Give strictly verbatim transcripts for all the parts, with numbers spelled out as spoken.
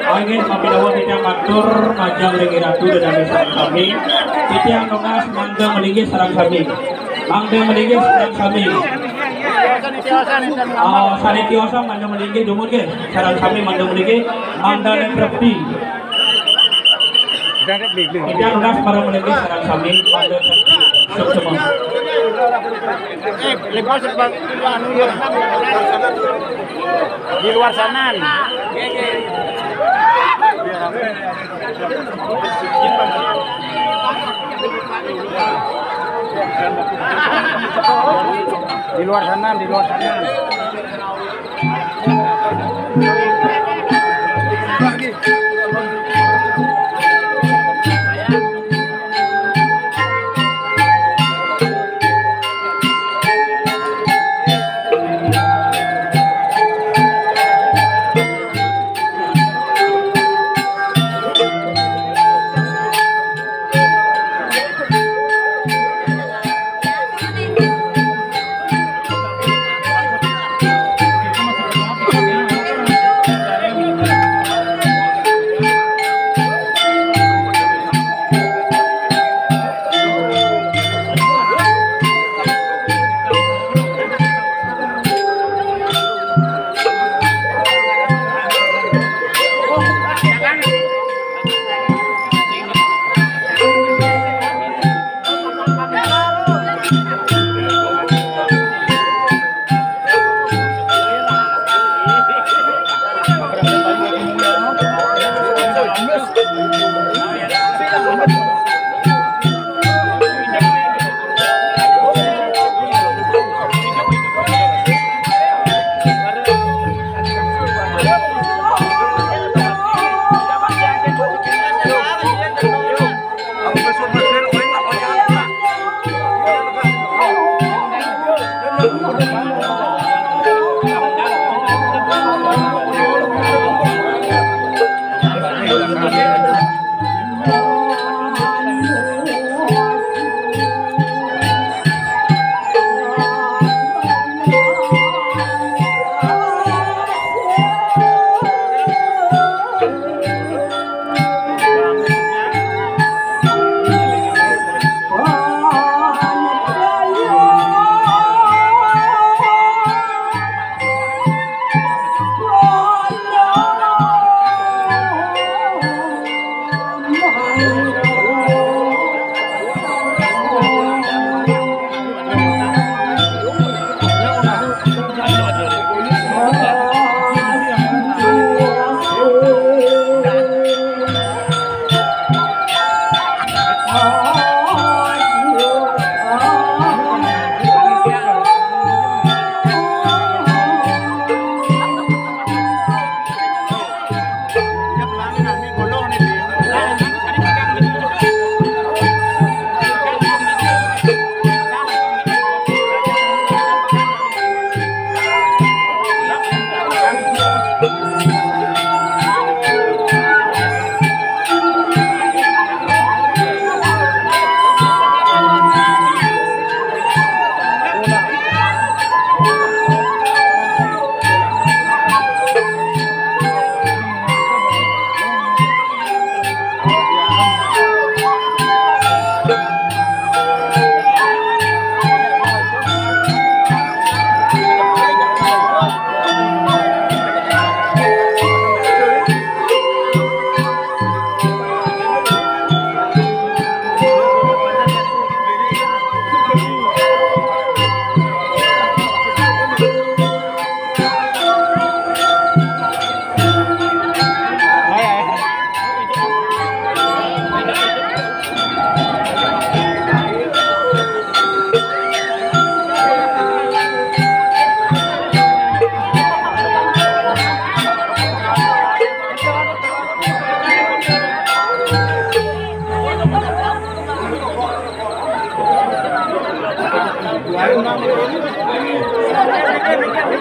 Oke, sami dawuh titiang matur, majeng ring Ratu Dedane sareng sami. Titiang nunas mangda malinggih sareng sami. Mangda malinggih sareng sami. Oh, sane tiosan mangda malinggih dumun nggih. Sareng sami mangda malinggih, mangda netrepti. Titiang nunas mara malinggih sareng sami, mangda suksema. Eh, lepas, Bang. Di luar sana. Di luar sana, di luar sana.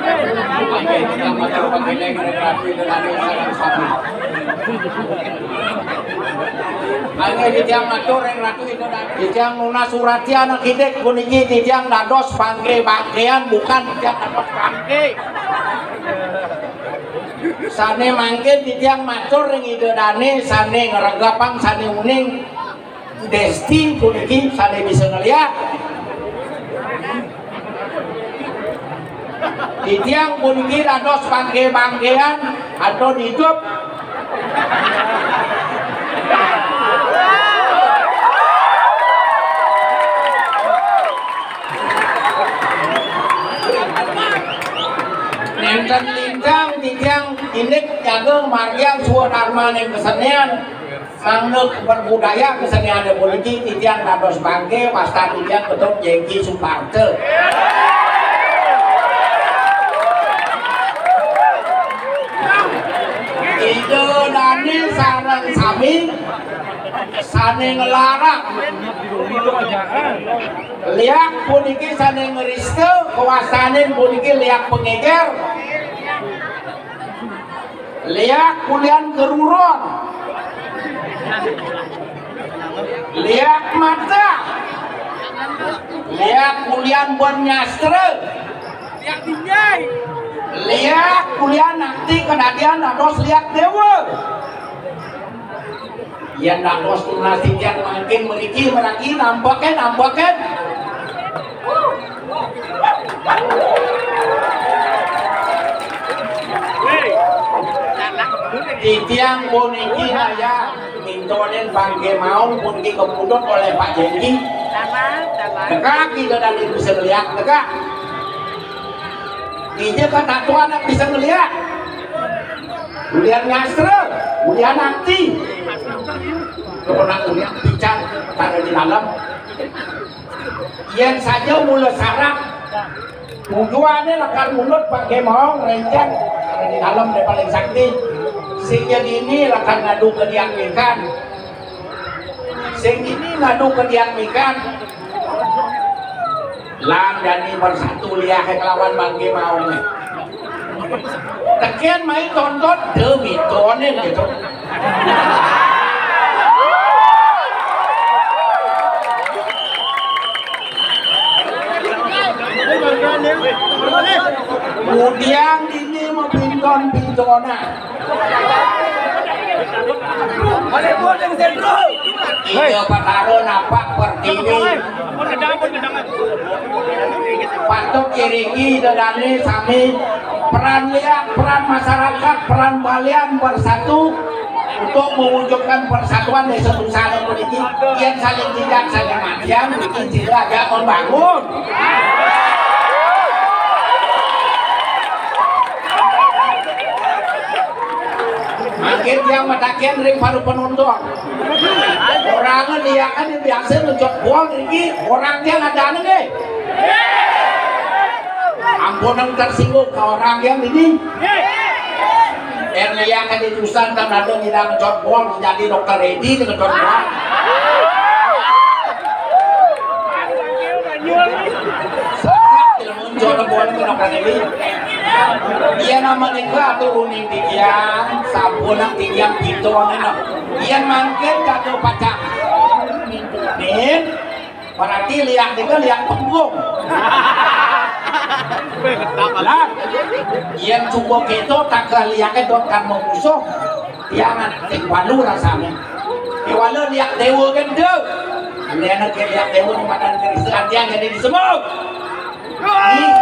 Mangke titiang matur ring Ratu Ida Dané sareng sami. Mangke titiang matur ring Ratu Ida Dané. Titiang nunas uratian akidik puniki titiang dados pangké-pangkéan, bukan titiang dados pangké. Sané mangkin titiang matur ring Ida Dané sané ngregepang, sané uning. Desti puniki sané bisa ngeliak. Titiang puniki dados pangké-pangkéan, aton idup. Nénten lintang titiang indik jaga margiang swadarmaning kesenian. Mangda berbudaya kesenian puniki titiang dados bangké, wastan titiang Ketut Jengki Suparta. Ida dané sareng sami sané nglarang. Liak puniki sané ngrista, kawastanin puniki liak pangéger. Liak ulian keruron. Liak mata. Liak ulian ban nyastra. Liak ulian akti kadadian dados liak déwa. Yén dados tunas titiang mangkin mriki margi nampekin, nampekin. Titiang puniki ngayah mintonin pangké maong puniki kapundhut olih Pak Jengki. Teka kita dadi bisa ngeliak, teka. Ija katatuan bisa ngeliak. Ulian nyastra, ulian akti. Kena ulian pican, kada di dalam. Yén saja mula sarak, tujuané lakar munut pangké maong, renceng, kada di dalam deh paling sakti. Sing ja dini lakar ngadu ka Dian Mikan. Sing dini ngadu ka Dian Mikan. Lan jani bersatu liahé kelawan pangké maongé. Tekén mai tonton, demi tonin gitu. Kemudian ini mah pinton-pintonan. Ida Betara napak pertiwi. Patut iriki ida dané sami peran liak, peran masyarakat, peran balian bersatu untuk mewujudkan persatuan Désa Dunsana puniki. Yén saling tidak, saling matian, bikin sila aja membangun. Mangkin tiang mataken ring para penonton. Orang liakan yang biasa ngejot bol niki, orang tiang ada nggih. Ampun yang tersinggung ke orang yang ini. Yang liakan di jurusan kan ada ngidang ngejot bol, jadi dokter Edi ngejot bol. Muncul buat kena pandemi. Iya nama nika atuh uning tigian, sampun nang tigian pintu nang. Iya mangkin jatuh pacak. Nin, berarti liang nika liang penggung. Lah, iya cukup itu tak ke liangnya dot kan mau musuh. Tiangan, sing walu rasane. Kéwala liak déwa kan, Duk. Andéna ké liak déwa di madan Kristen, tiang jadi disebut. Ih.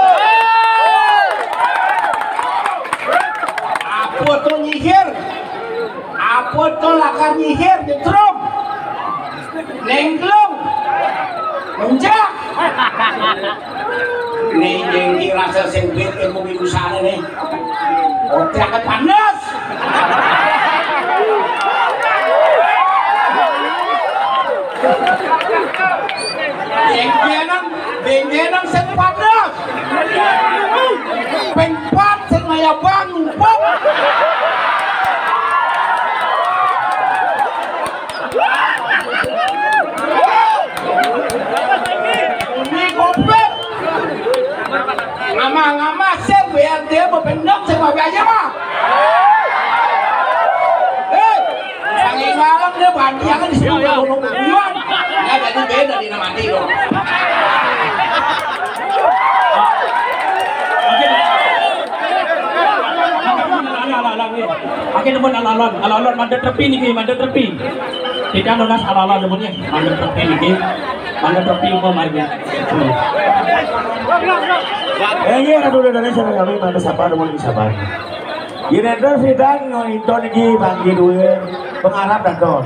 Apa to nyihir? Apa to lakar nyihir, Jetrum? Néngklung. Muncak. Nih, Jengki rasa sempit ilmu di sana nih. Otak panas. Benggenang, benggenang sing panas. Ping pat sing ngayabang numpuk. Ini kopet. Ngama-ngama Sing B N T apa bener sing mau aja mah. Eh, saking malam dia bantiangan di sini udah ngomong buyuan. Ya jadi beda di nama mati loh. Oke, teman alon-alon, alon-alon mandek tepi niki, mandek tepi. Kita nunas alon-alon demunnya, mandek tepi niki. Mandek tepi umum aja. Hmm. Eh, iya, Ratu Indonesia, kami mandek sabar, demun sabar. Yen enten pidan ngointo niki bangki duwe pengarap dados.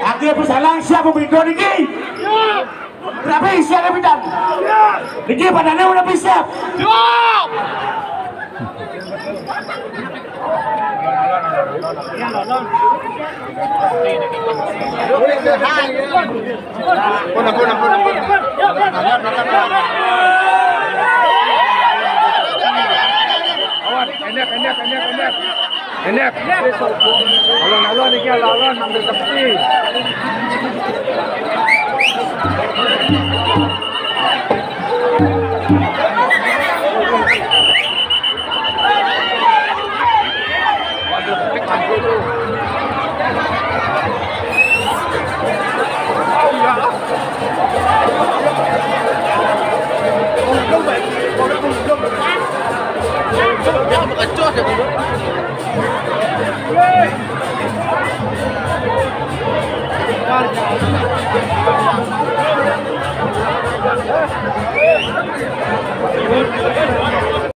Angge pesalang siap pemimpin niki. Berapa siap pidan? Niki padane udah siap. Siap. Awas, pendek, pendek, pendek, pendek. Pendek. Alon-alon iki, alon-alon ngambil tepi.